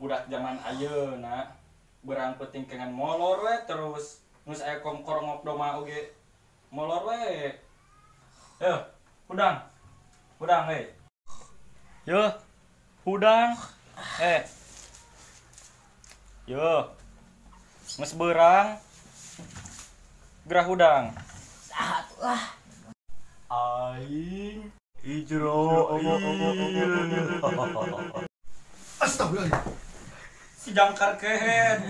Budak zaman ayeuna berang penting kengan molor we terus geus aya kongkor ngop doma oge molor we. Hudang. Hudang we. Yo, hudang. Yo. Geus beurang. Gerah hudang. Saha atuh lah. Aing Ijroil. Astagfirullah. Si jangkar kehed.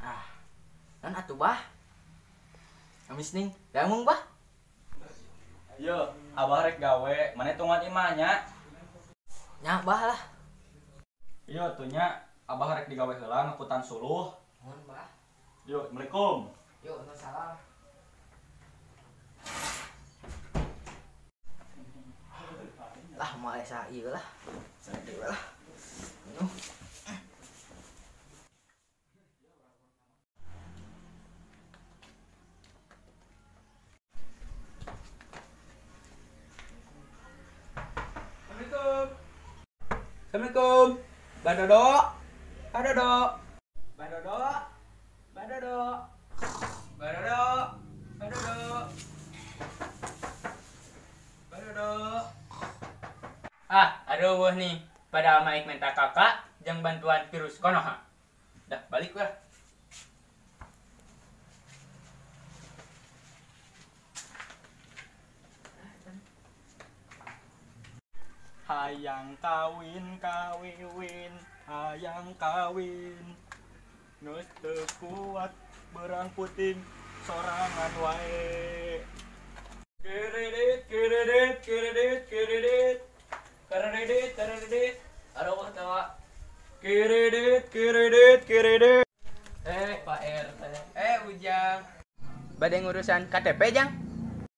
Ah. Kan atuh bah. Amis ning, damung bah. Yo, abah rek gawe, maneh tungguan imah nya? Nya bah lah. Yo tuh nya, abah rek digawe heula ngekutan suluh. Nuhun bah. Yo, Assalamualaikum. Yo, salam. Lah moal esa ieu lah. Sae lah. Assalamualaikum. Assalamualaikum. Mbak Dodo. Mbak Dodo. Mbak Dodo. Mbak Dodo. Mbak Dodo. Mbak Dodo. Mbak Dodo. Ah, aduh wah nih. Padahal Maik minta kakak jang bantuan virus Konoha. Dah balik lah. Hayang kawin kawin, hayang kawin. Geus teu kuat berang puting sorangan wae. Kredit kredit kredit kredit. Kredit kredit. Aduh tawa. Kredit kredit kredit. Pak RT. Ujang. Bade ngurusan KTP, Jang?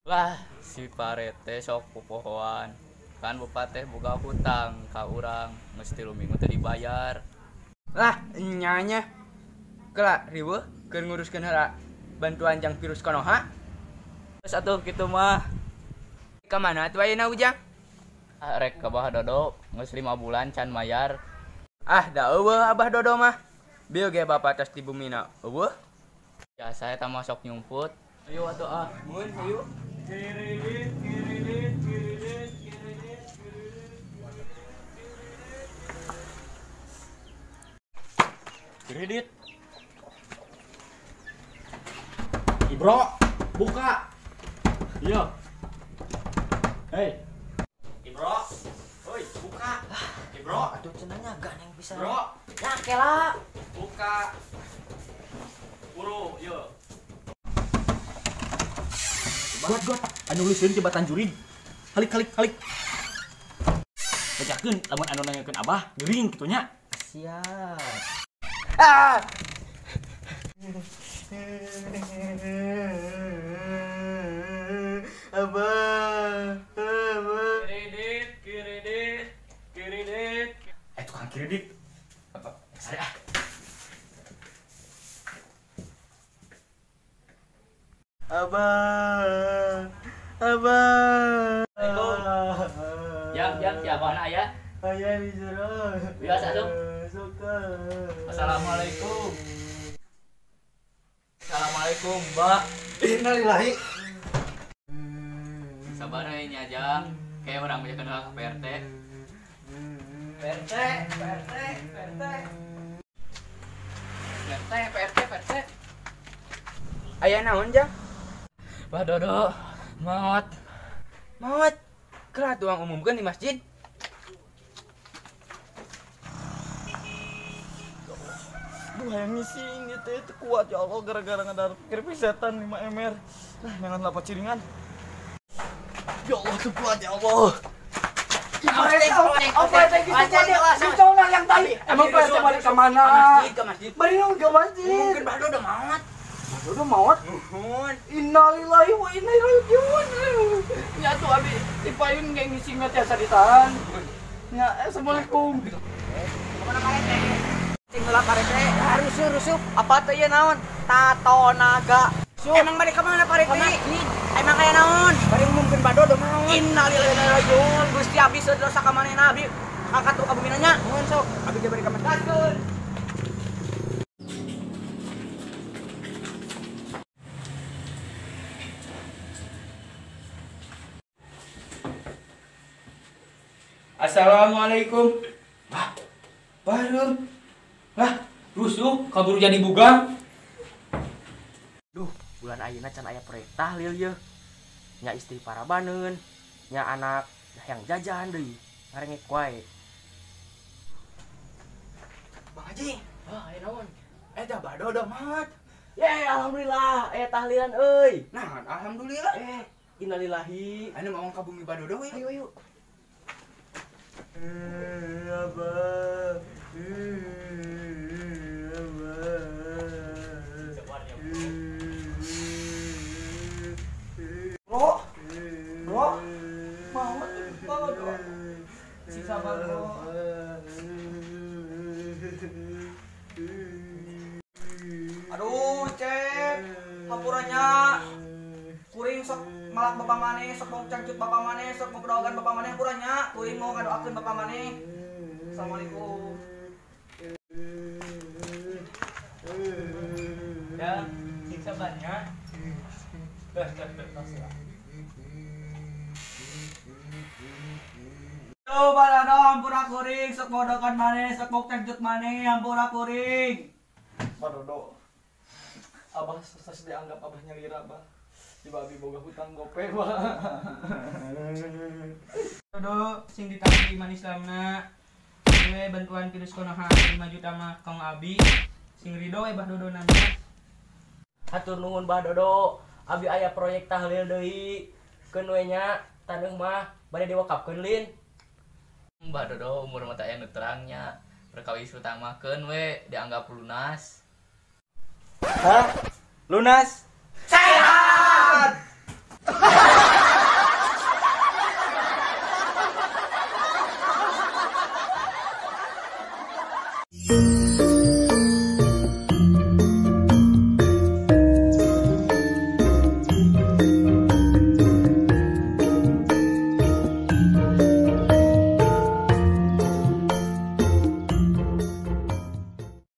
Lah, si Parete sok popohoan. Kan bapak teh boga hutang ka urang, geus 3 minggu teu dibayar. Lah, nyanya. Kela riweuh keur nguruskeun heula bantuan jang virus Konoha. Geus atuh kitu mah. Ka mana atuh ayeuna Ujang? Ah, rek ka Abah Dodo, geus 5 bulan can mayar. Ah, da eueuh Abah Dodo mah. Bieu ge bapak tos di bumina eueuh. Ya saya tah masuk nyumput. Ayo atuh ah. Mun, ayo. Kredit kredit kredit kredit kredit. Ibro, buka. Iya. Hei. Ibro. Hoi, buka. Ibro, atuh cenah nya ganeng pisan. Bro, nya kela. Buka. Buru, yo. Got got, anu leuseun tibatan jurig. Halik halik halik. Bacakeun lamun anu nanyakeun abah, geuring kitu nya. Siap. Ah. Abah, abah. Kredit, kredit, kredit. Tukang kredit. Apa? Sare ah. Abah, abah. Assalamualaikum. Jang, jang, siapa anak ya? Ayah di jero. Biasa tuh. Suka. Assalamualaikum. Assalamualaikum, Mbak. Innalillahi. Sabar ini aja. Kayak orang banyak kenal ke PRT. PRT, PRT, PRT. PRT, PRT, PRT. Aya naon, Jang? Bah Dodo, maot. Maot. Kelah tuang umumkeun di masjid. Duh, hayang ngising gitu itu kuat ya Allah gara-gara ngadar keripik setan 5 mr. Nah, jangan lapat ciringan. Ya Allah, tuh kuat ya Allah. Apa teh gitu tadi? Yang tadi. Emang Pak RT balik ke mana? Ke masjid. Balik ke masjid. Mungkin Bah Dodo maot. Bah Dodo maot? Nuhun. Innalillahi wa inna ilaihi rajiun. Nya tuh abi dipayun ge ngisingna tiasa ditahan. Nya assalamualaikum. Kemana Pak RT? Cing heula Pak RT. Rusuh-rusuh. Apa teh ieu naon? Tato naga. Emang balik ke mana Pak RT? Emang kaya naon? Bari ngumumkeun Bah Dodo maot. Innalillahi wa inna ilaihi rajiun. Gusti abdi dosa ka manehna abdi. Angkat tuh ka bumina nya. Nuhun sok. Abi ge bari ka masjid. Gaskeun. Assalamualaikum. Wah, baru. Lah, rusuh kabur jadi bugang. Duh, bulan ayeuna can aya proyek tahlil yeuh. Nya istri parabaneun, nya anak yang jajan deui. Ngarengek wae. Bang Haji. Wah, aya naon? Eta Bah Dodo maot. Ye, alhamdulillah aya tahlilan euy. Nah, alhamdulillah. Innalillahi. Anu mau ka bumi Bah Dodo we. Ayo, ayo. Abah. Bro, bro, mau tuh, sisa bro. Aduh, cek, hampuranya, kuring sok malak bapak maneh, sok mau cangcut bapak maneh, sok mau kedoakan bapak maneh, hampuranya, kuring mau ngadoakeun bapak maneh. Assalamualaikum. Ya, siksa banyak. Aduh, balado, hampura kuring, sok bodokan maneh, sok mau cangcut maneh, hampura kuring. Badodo, abah sukses dianggap abahnya lira, bah. Di babi boga hutang gope, bah. Dodo, sing ditangki iman Islamna. We bantuan virus konoha 5 juta mah kang abi. Sing ridho we Bah Dodo nanya. Hatur nuhun Bah Dodo, abi aya proyek tahlil deui. Keun we nya taneuh mah bade diwakafkeun lin. Bah Dodo umur mata aya nu terangnya. Perkawis hutang mah keun we dianggap lunas. Hah? Lunas? Sehat.